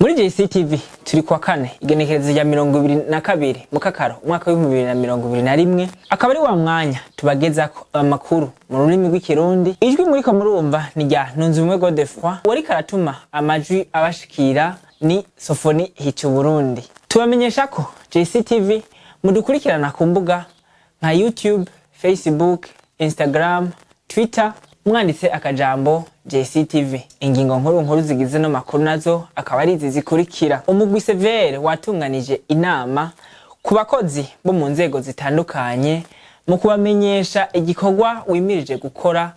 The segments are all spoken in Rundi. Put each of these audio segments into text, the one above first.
Muri JCTV turi kuwa kane, igenekerezo rya 22 Mukakaro umwaka w'2021, akaba ari wa mwanya tubagezako amakuru mu rurimi rw'Ikirundi. Ijwi muriko murumva ni rya Ntunzubumwe Godefroid, uwariko aratuma amajwi abashikira ni Sofoni Hica Burundi. Tubamenyesha ko JCTV mudukurikirana ku mbuga nka YouTube, Facebook, Instagram, Twitter, mwanditse akajambo JCTV. Ingingo nkuru nkuru zigize no makuru nazo akaba ari izi zikurikira: umugwi CVR watunganije inama ku bakozi bo mu nzego zitandukanye mu kubamenyesha igikorwa wimirije gukora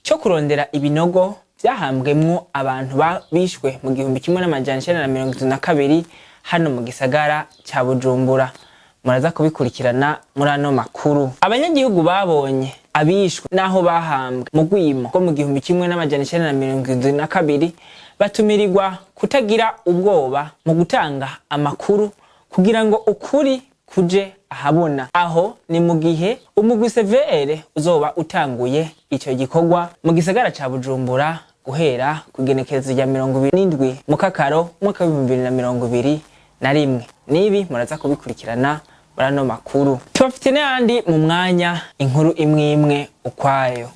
cyo kurondera ibinogo vyahambwemwo abantu bishwe mu 1972 hano mu gisagara ca Bujumbura. Muraza kubikurikirana muri ano makuru. Abanyagihugu babonye abishwe n'aho bahambwe mu rwimo rwo mu 1972 batumirirwa kutagira ubwoba mu gutanga amakuru kugira ngo ukuri kuje ahabona. Aho ni mu gihe umugwi CVR uzoba utanguye ico gikorwa mu gisagara ca Bujumbura guhera ku igenekerezo rya 27 Mukakaro umwaka w'2021. Nibi muraza kubikurikirana muri ano makuru. Tubafite n'ayandi mu mwanya, inkuru imwe imwe ukwayo.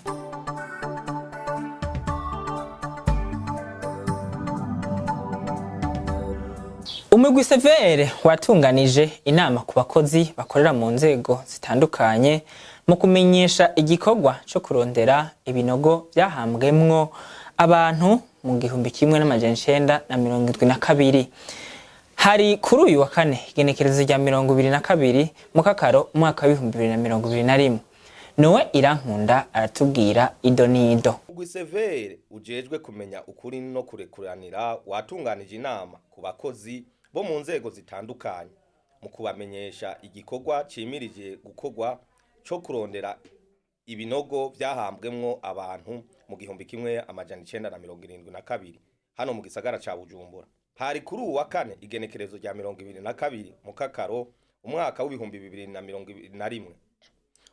Umugwi CVR watunganije inama ku bakozi bakorera mu nzego zitandukanye mu kumenyesha igikorwa co kurondera ibinogo vyahambwemwo abantu mu 1972. Hari kuri uyu wa kane, igenekerezo rya 22 Mukakaro umwaka w'2021. Nowe Irankunda aratubwira ido n'ido. Umugwi CVR ujejwe kumenya ukuri no kurekuranira watunganije inama ku bakozi bo mu nzego zitandukanye mu kubamenyesha igikorwa cimirije gukorwa co kurondera ibinogo vyahambwemwo abantu mu 1972 hano mu gisagara ca Bujumbura. Hari kuri uwu wa kane, igenekerezo rya 22 Mukakaro umwaka w'2021.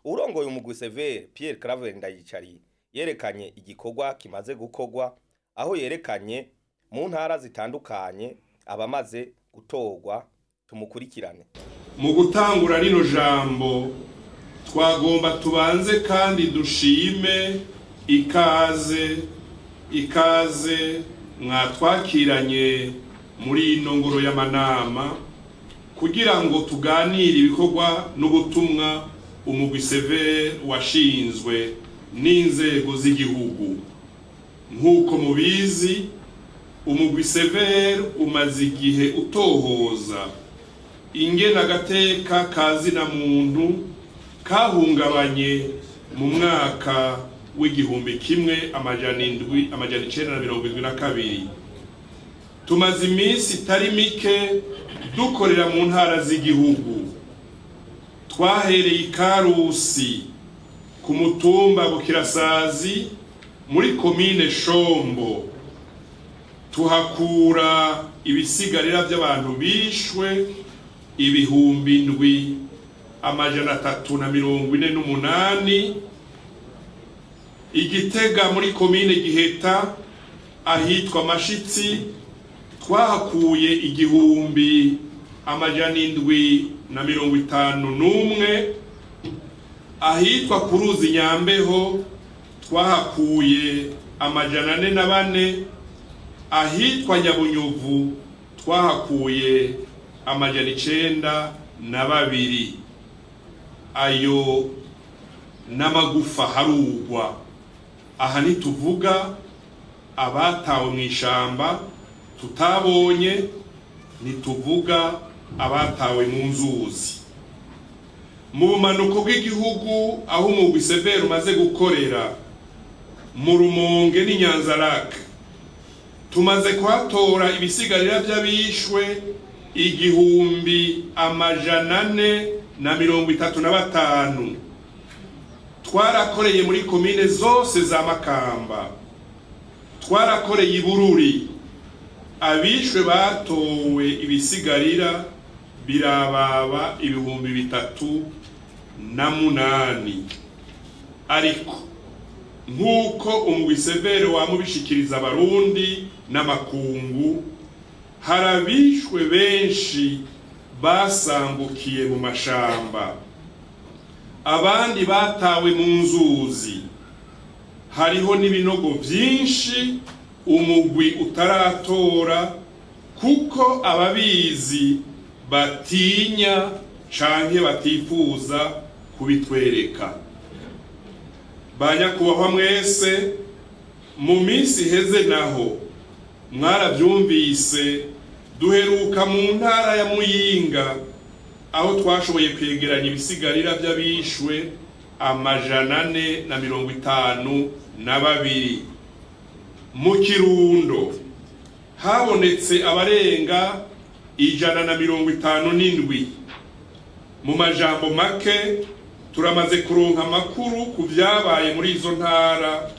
Urongoye umugwi CVR, Pierre Claver Ndayicariye, yerekanye igikorwa kimaze gukorwa, aho yerekanye mu ntara zitandukanye abamaze gutorwa. Tumukurikirane. Mu gutangura rino jambo, twagomba tubanze kandi dushime ikaze, ikaze mwatwakiranye muri ino ngoro y'amanama kugira ngo tuganire ibikorwa n'ubutumwa umugwi CVR washinzwe n'inzego z'igihugu. Nk'uko mubizi, umugwi CVR umaze igihe utohoza ingene agateka ka zina muntu kahungabanye mu mwaka w'1972. Tumaze iminsi itari mike dukorera mu ntara z'igihugu. Twahereye i Karusi ku mutumba Bukirasazi muri komine Shombo, tuhakura ibisigarira by'abantu bishwe 7348. I Gitega muri komine Giheta ahitwa Mashitsi twahakuye 1751. Ahitwa ku ruzi Nyambeho twahakuye 404. Ahitwa Nyabunyuvu twahakuye 902. Ayo n'amagufa harugwa. Aha ntituvuga abatawe mu ishamba tutabonye, ntituvuga abatawe mu nzuzi. Mu bumanuko bw'igihugu, aho umugwi CVR umaze gukorera mu Rumonge n'Inyanzarake, tumaze kuhatora ibisigarira by'abishwe 1435. Twarakoreye muri komine zose za Makamba, twarakoreye i Bururi. Abishwe batowe ibisigarira birababa 3008. Ariko nk'uko umugwi CVR wamubishikiriza Abarundi n'amakungu, Hari abishwe benshi basambukiye mu mashamba, abandi batawe mu nzuzi. Hariho n'ibinogo vyinshi umugwi utaratora kuko ababizi batinya canke batifuza kubitwereka. Banyakubahwa mwese, mu minsi iheze naho mwaravyumvise, duheruka mu ntara ya Muyinga aho twashoboye kwegeranya ibisigarira vy'abishwe 452. Mu Kirundo habonetse abarenga 157. Mu majambo make, turamaze kuronka amakuru ku vyabaye muri izo ntara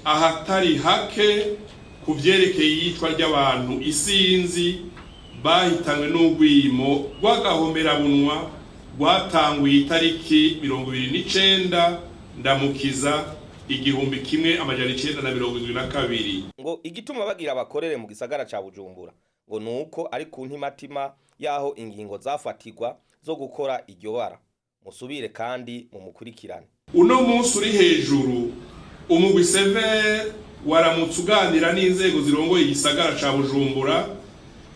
ahatari hake ku vyerekeye iyicwa ry'abantu isinzi bahitanywe n'urwimo rw'agahomerabunwa rwatanguye itariki 29 Ndamukiza 1972. Ngo igituma bagira abakorere mu gisagara ca Bujumbura ngo nuko ari ku ntimatima y'aho ingingo zafatirwa zo gukora iryo bara. Musubire kandi mumukurikirane. Uno munsi uri hejuru, umugwi CVR waramutse uganira n'inzego zirongoye igisagara ca Bujumbura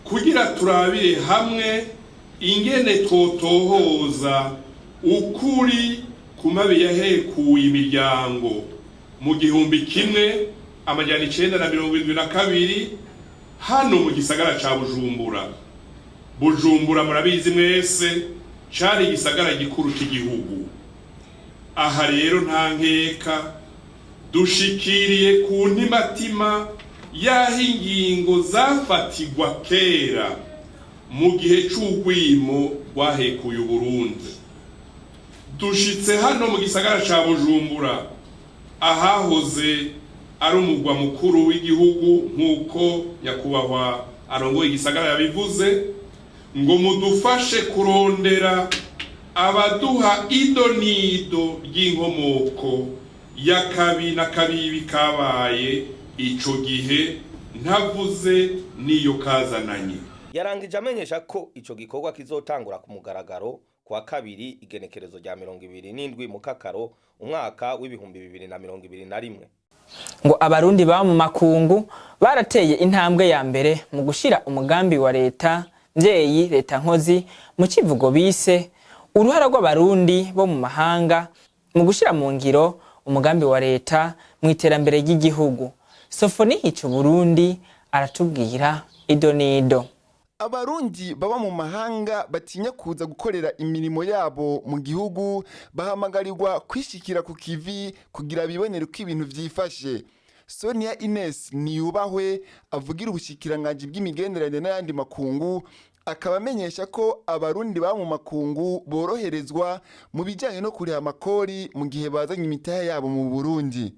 kugira turabire hamwe ingene twotohoza ukuri ku mabi yahekuye imiryango mu 1972 hano mu gisagara ca Bujumbura. Bujumbura, murabizi mwese, cari igisagara gikuru c'igihugu. Aha rero nta nkeka dushikiriye ku ntimatima y'aho ingingo zafatirwa kera mu gihe c'urwimo rwahekuye Uburundi. Dushitse hano mu gisagara ca Bujumbura, ahahoze ari umugwa mukuru w'igihugu, nk'uko nyakubahwa arongoye igisagara yabivuze, ngo mudufashe kurondera abaduha idonido ry'inkomoko y'akabi n'akabibi kabaye ico gihe, ntavuze n'iyo kazananye. Yarangije amenyesha ko ico gikorwa kizotangura ku mugaragaro kuwa kabiri igenekerezo rya 27 Mukakaro umwaka w'2021. Ngo Abarundi baba mu makungu barateye intambwe ya mbere mu gushira umugambi wa leta mvyeyi, leta nkozi, mu kivugo bise uruhara rw'Abarundi bo mu mahanga mu gushira mu ngiro umugambi wa leta mu iterambere ry'igihugu. Sofoni Hica Burundi aratubwira ido n'ido. Abarundi baba mu mahanga batinya kuza gukorera imirimo yabo mu gihugu bahamagarirwa kwishikira ku kivi kugira bibonere uko ibintu vyifashe. Sonia Ines Niyubahwe avugira ubushikiranganji bw'imigenderanire n'ayandi makungu, akaba amenyesha ko Abarundi baba mu makungu boroherezwa mu bijyanye no kuriha amakori mu gihe bazanye imitahe yabo mu Burundi.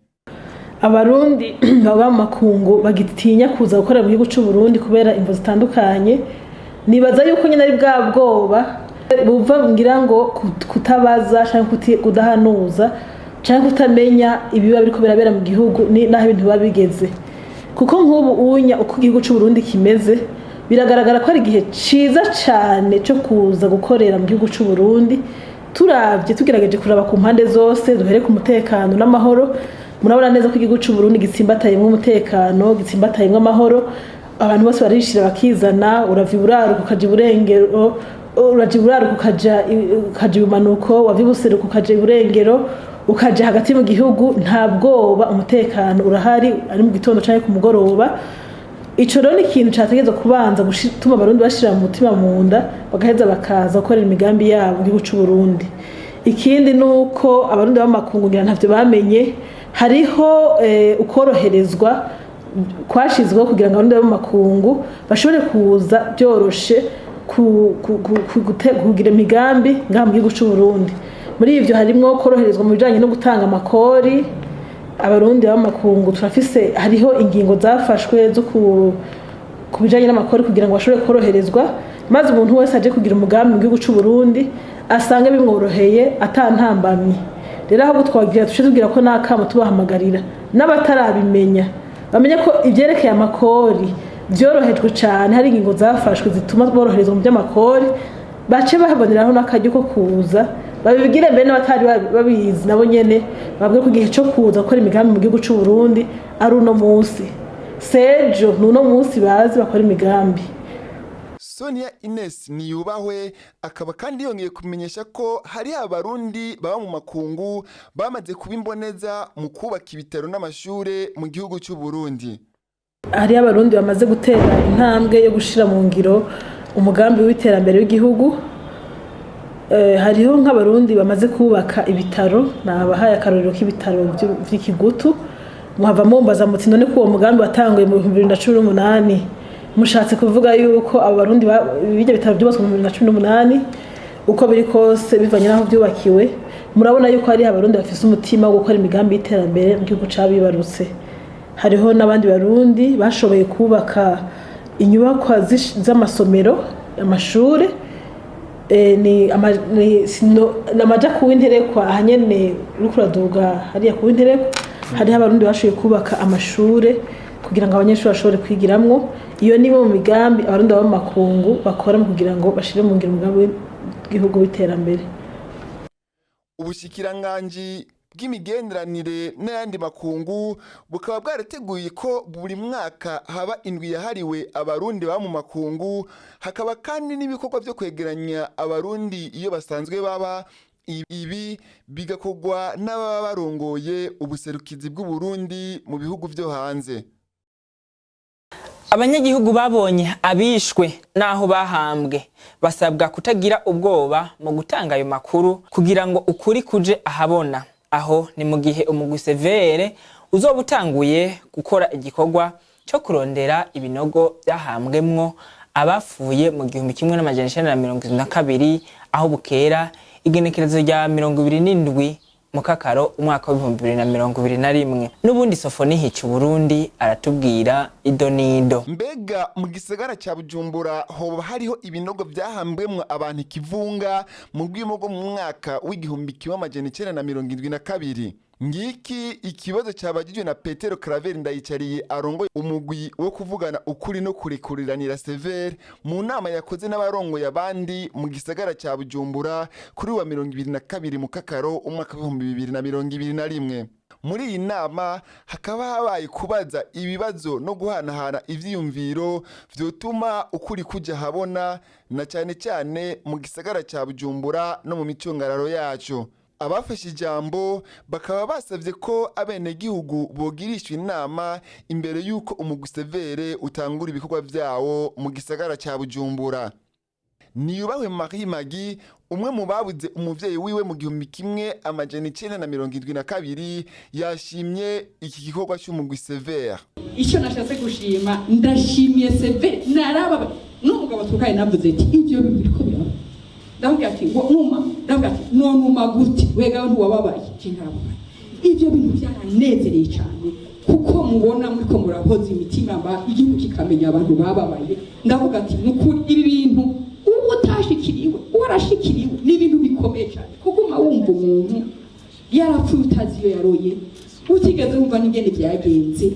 Abarundi baba mu makungu bagitinya kuza gukorera mu gihugu cy'u Burundi kubera imvo zitandukanye, nibaza yuko nyine ari bwa bwoba buva ngira ngo kutabaza cyangwa kudahanuza cyangwa kutamenya ibiba biriko birabera mu gihugu n'aho ibintu biba bigeze. Kuko nk'ubu unya uko igihugu cy'u Burundi kimeze, biragaragara ko ari igihe ciza cyane cyo kuza gukorera mu gihugu cy'u Burundi. Turavye, tugerageje kuraba ku mpande zose, duhere ku mutekano n'amahoro, murabona neza ko igihugu cy'u Burundi gitsimbatayemwo umutekano, gitsimbatayemwo amahoro. Abantu bose barishira bakizana. Urava iburaruko ukaja iburengero, uraja iburaruko ukaja ibumanuko, wava ibuseruko ukaja iburengero, ukaja hagati mu gihugu, nta bwoba, umutekano urahari, ari mu gitondo canke ku mugoroba. Ico rero ni ikintu categerezwa kubanza gutuma Abarundi bashira mu mutima mu nda, bagaheza bakaza gukorera imigambi yabo mu gihugu c'u Burundi. Ikindi ni uko Abarundi b'amakungu ngira ntavyo bamenye, hariho ukoroherezwa kwashizweho kugira ngo Abarundi b'amakungu bashobore kuza byoroshe kugira imigambi ngaha mu gihugu c'u Burundi. Muri ivyo harimwo koroherezwa mu bijanye no gutanga amakori. Abarundi b'amakungu turafise, hariho ingingo zafashwe zo ku bijanye n'amakori kugira ngo bashobore koroherezwa, maze umuntu wese aje kugira umugambi mu gihugu c'u Burundi asange bimworoheye atantambamye. Rero ahubwo twagira tuce tubwira ko n'akamo tubahamagarira n'abatarabimenya bamenye ko ivyerekeye amakori byorohejwe cyane, hari ingingo zafashwe zituma boroherezwa mu by'amakori, bace baboneraho n'akaryo ko kuza babibwire mbere n'abatari babizi, nabo nyene babwire ko igihe cyo kuza gukora imigambi mu gihugu cy'u Burundi ari uno munsi, sejo ni uno munsi, bazi bakora imigambi. Sonia Ines Niyubahwe akaba kandi yongeye kumenyesha ko hari abarundi baba mu makungu bamaze kuba imboneza mu kubaka ibitaro n'amashure mu gihugu cy'u Burundi. Hariyo abarundi bamaze gutera intambwe yo gushira mu ngiro umugambi w'iterambere w'igihugu. Hariho nk'abarundi bamaze kubaka ibitaro, nabahaye akarorero k'ibitaro vy'Ikigutu. Muhava mumbaza muti: "None ko uwo mugambi watanguye mu 2018, mushatse kuvuga yuko abo barundi birya bitaro byubatswe mu 2018?" Uko biri kose, bivanye n'aho byubakiwe, murabona yuko hariho abarundi bafise umutima wo gukora imigambi y'iterambere mu gihugu cabibarutse. Hariho n'abandi barundi bashoboye kubaka inyubakwa z'amasomero, amashure. Ni amaja ku Winterekwa, ahanyene uriko uraduga hariya ku Winterekwa, hariho abarundi bashoboye kubaka amashure kugira ngo abanyeshuri bashobore kwigiramwo. Iyo ni imwe mu migambi abarundi baba mu makungu bakora mu kugira ngo bashire mu ngiro umugambi w'igihugu w'iterambere. Ubushikiranganji bw'imigenderanire n'ayandi makungu bukaba bwarateguye ko buri mwaka haba indwi yahariwe abarundi baba mu makungu, hakaba kandi n'ibikorwa byo kwegeranya abarundi iyo basanzwe baba. Ibi bigakorwa n'ababa barongoye ubuserukizi bw'Uburundi mu bihugu vyo hanze. Abanyagihugu babonye abishwe n'aho bahambwe basabwa kutagira ubwoba mu gutanga ayo makuru kugira ngo ukuri kuje ahabona. Aho ni mu gihe umugwi CVR uzoba utanguye gukora igikorwa cyo kurondera ibinogo byahambwemwo abapfuye mu 1972, aho bukera igenekerezo rya 27 Mukakaro umwaka wa 2021. N'ubundi Sofoni Hica Burundi aratubwira ido n'ido. Mbega mu gisagara ca Bujumbura hoba hariho ibinogo vyahambwemwo abantu ikivunga mu rwimo rwo mu mwaka wa 1972? Ngiki ikibazo cabajijwe na Petero Claver Ndayicariye, arongoye umugwi wo kuvugana ukuri no kurekuriranira, CVR, mu nama yakoze n'abarongoye abandi mu gisagara ca Bujumbura kuri wa 22 Mukakaro umwaka wa 2021. Muri iyi nama hakaba habaye kubaza ibibazo no guhanahana ivyiyumviro vyotuma ukuri kuja habona, na cyane cyane mu gisagara ca Bujumbura no mu micungararo yaco. Abafashe ijambo bakaba basavye ko abenegihugu bogirishwa inama imbere y'uko umugwi CVR utangura ibikorwa vyawo mu gisagara ca Bujumbura. Niyubahwe Marie Magi, umwe mu babuze umuvyeyi wiwe mu 1972, yashimye iki gikorwa c'umugwi CVR. Icyo nashatse gushima, ndashimiye CVR. Naraba n'umugabo tukaye, navuze ati: "Ibyo biriko biraba." Ndamubwira ati ngo numa, ndamubwira ati: "Nonuma gute wegawe ntiwababaye?" Je narababaye. Ibyo bintu byaranezereye cyane, kuko mubona muriko murahoza imitima mba igihugu kikamenya abantu bababaye. Ndavuga ati: "Nukuri ibi bintu, ubu utashikiriwe warashikiriwe, ni ibintu bikomeye cyane." Kuguma wumva umuntu yarapfuye, utazi iyo yaroye, utigeze wumva n'ingene byagenze,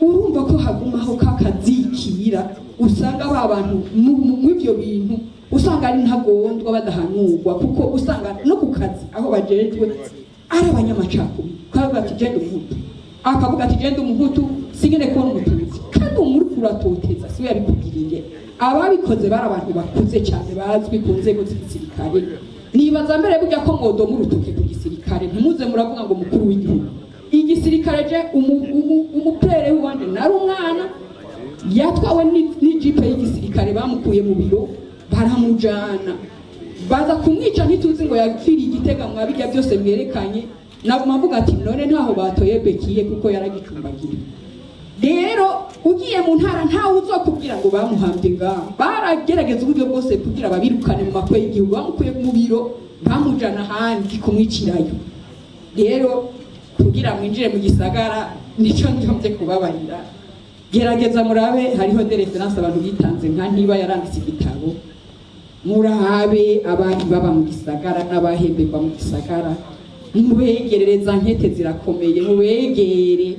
urumva ko hagumaho kakazikira. Usanga ba bantu mw'ivyo bintu usanga ari ntagondwa, badahanurwa, kuko usanga no ku kazi aho bajejwe ari abanyamacakubiri. Kavuga ati: "Genda umuhutu," akavuga ati: "Genda umuhutu, singene kubona umututsi." Kandi umuri kuratoteza siwe yabikubwiriye. Ababikoze bari abantu bakuze cyane, bazwi ku nzego z'igisirikare. Nibaza mbere burya ko mwodoma urutoke ku gisirikare, ntimuze muravuga ngo mukuru w'igihugu. Igisirikare, je umupere w'iwanje nari umwana, yatwawe n'ijipe y'igisirikare. Bamukuye mu biro baramujana, baza kumwica. Ntituzi ngo yapfiriye Igitega. Mwabijya byose mwerekanye, naguma mvuga ati: "None ntaho batoye bekiye?" Kuko yaragicumbagira. Rero ugiye mu ntara, ntawe uzokubwira ngo bamuhambye ngaho. Baragerageza uburyo bwose kugira babirukane mu makwe y'igihugu. Bamukuye mu biro bamujana ahandi kumwicirayo. Rero kugira mwinjire mu gisagara, nico njombye kubabarira: gerageza murabe, hariho des références, abantu bitanze, nka ntiba yaranditse igitabo. Murabe abandi baba mu gisagara n'abahemberwa mu gisagara, mubegerereza, nkete zirakomeye, mubegere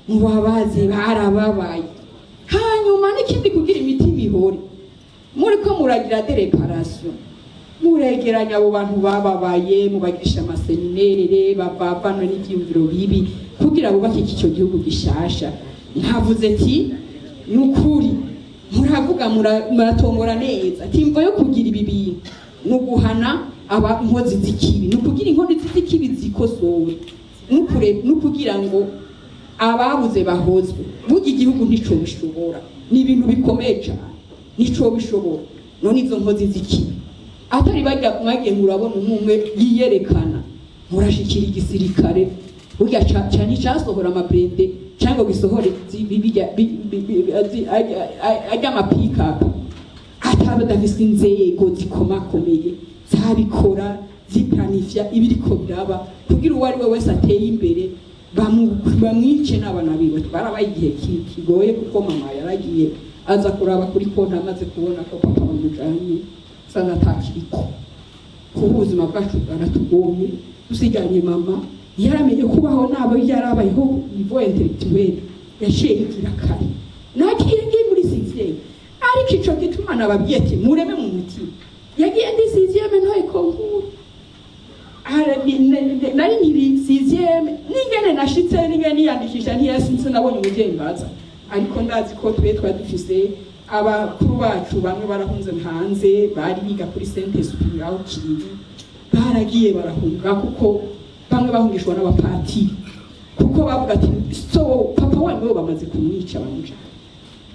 mubabaze, barababaye. Hanyuma n'ikindi, kugira imitima ihore, muriko muragira des réparations, muregeranya abo bantu bababaye, mubagirisha ama séminaires, bavavano n'ivyiyumviro bibi kugira bubake ico gihugu gishasha. Nkavuze ati ni ukuri muravuga, muratombora neza ati imvo yo kugira ibi bintu ni uguhana aba inkozi z'ikibi, ni ukugira inkozi z'ikibi zikosowe, ni ukugira ngo ababuze bahozwe. Burya igihugu ntico bishobora, ni ibintu bikomeye cyane, nico bishobora. None izo nkozi z'ikibi atari bajya mwagiye murabona, umwe umwe yiyerekana, murashikira igisirikare, burya nticasohora ama blindés cyangwa gisohore ajya ama pick-up ataba adafise inzego zikomakomeye zabikora, ziplanifya ibiriko biraba, kugira uwo ari we wese ateye imbere bamwice n'abana biwe. Twarabaye igihe kigoye, kuko mama yaragiye aza kuraba kuri konti, amaze kubona ko papa bamujanye, usanga atakiriko. Kuba ubuzima bwacu bwaratugoye, dusiganye mama yaramenye kubaho nabo yarabayeho niveau intellectuel, yaciye yigira kare. Nagiye ngiye muri sixième, ariko ico gituma nababwiye ati mureme mu mutima, yagiye ndi sixième ntoye concours. Nari nkiri sixième, n'ingene nashitse, n'ingene niyandikisha, ntiyasinze nabonye umuvyeyi mbaza. Ariko ndazi ko twe twari dufise abakuru bacu bamwe barahunze hanze, bari biga kuri Saint Esprit aho Kiriri, baragiye barahunga, kuko bamwe bahungishwa n'abapatiri, kuko bavuga ati so papa wanyu bo bamaze kumwica bamujana.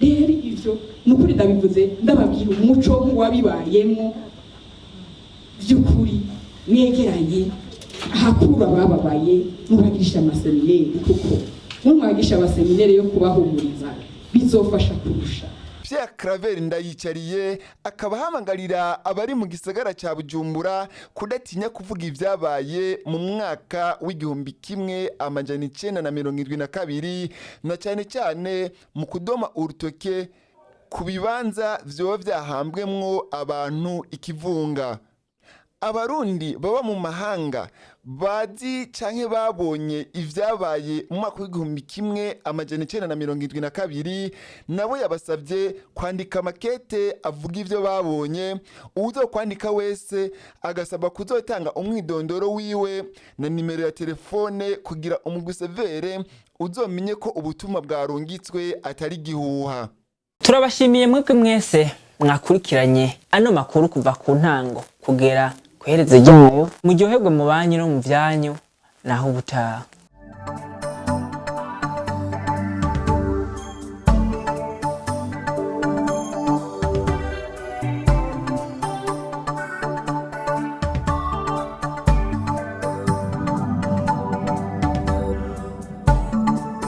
Rero ivyo ni ukuri ndabivuze, ndababwira umuco nk'uwabibayemo by'ukuri. Mwegeranye ahakura abababaye, mubagirisha ama séminaires, kuko mumwagisha ama séminaires yo kubahumuriza bizofasha kurusha. Pierre Claver Ndayicariye akaba ahamagarira abari mu gisagara ca Bujumbura kudatinya kuvuga ivyabaye mu mwaka w'1972, na cyane cyane mu kudoma urutoke ku bibanza vyoba vyahambwemwo abantu ikivunga. Abarundi baba mu mahanga bazi canke babonye ivyabaye mu mwaka w'1972 nabo yabasabye kwandika makete avuga ivyo babonye. Uwuzokwandika wese agasabwa kuzotanga umwidondoro wiwe na nimero ya telefone kugira umugwi CVR uzomenye ko ubutumwa bwarungitswe atari gihuha. Turabashimiye mwebwe mwese mwakurikiranye ano makuru kuva ku ntango kugera ku iherezo ryayo. Muryoherwe mu banyu no mu vyanyu, naho ubutaha.